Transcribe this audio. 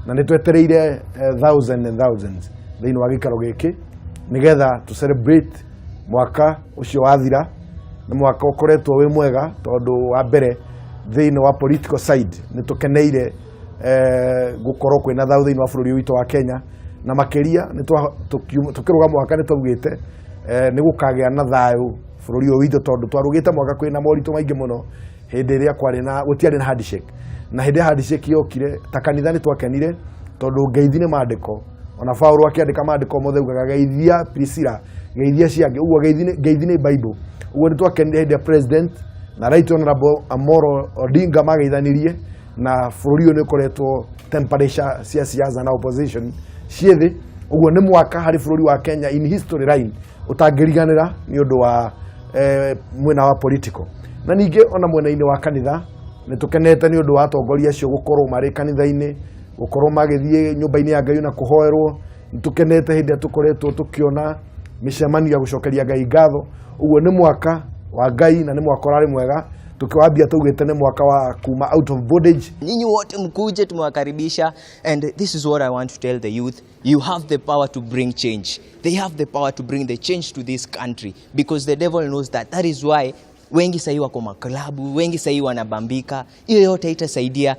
Na nĩ twetereire thousand and thousands thĩinĩ wa gĩikaro gĩkĩ nĩgetha tũ celebrate mwaka ũcio wathira. Nĩ mwaka ũkoretwo wĩ mwega tondũ wa mbere, thĩinĩ wa political side nĩ tũkeneire gũkorwo kwĩna thayũ thĩinĩ wa bũrũri witũ wa Kenya, na makĩria nĩ tũkĩrũga mwaka nĩ twaugĩte nĩ gũkagĩa na thayũ bũrũri ũyũ witũ, tondũ twarũgĩte mwaka kwĩna moritũ maingĩ mũno hĩndĩ ĩrĩa kwarĩ na gũtiarĩ na handshake. Na hĩndĩ ĩrĩa handshake yokire, ta kanitha nĩ twakenire, tondũ ngeithi nĩ maandĩko. Ona Paulo akĩandĩka maandĩko mothe augaga, "Geithia Priscilla, geithia ciangĩ." Ũguo ngeithi nĩ Bible. Ũguo nĩ twakenire hĩndĩ ya President na Right Honorable Amolo Odinga mageithanirie, na bũrũri ũyũ nĩ ũkoretwo temperature cia siasa na opposition ciĩ thĩ. Ũguo nĩ mwaka harĩ bũrũri wa Kenya in history line ũtangĩriganĩra nĩ ũndũ wa mwena wa political. Na ningĩ ona mwena-inĩ wa kanitha nĩ tũkenete nĩ ũndũ wa atongoria acio gũkorwo marĩ kanitha-inĩ, gũkorwo magĩthiĩ nyũmba-inĩ ya Ngai na kũhoerwo. Nĩ tũkenete hĩndĩ ĩrĩa tũkoretwo tũkĩona mĩcemanio ya gũcokeria Ngai ngatho. Ũguo nĩ mwaka wa Ngai na nĩ mwaka ũrarĩ mwega. Tũkĩwambia tũugĩte nĩ mwaka wa kuma out of bondage. Nyinyi wote mkuje, tumewakaribisha. And this is what I want to tell the youth. You have the power to bring change. They have the power to bring the change to this country because the devil knows that. That is why wengi sahii wako maklabu, wengi sahii wanabambika. Hiyo yote itasaidia.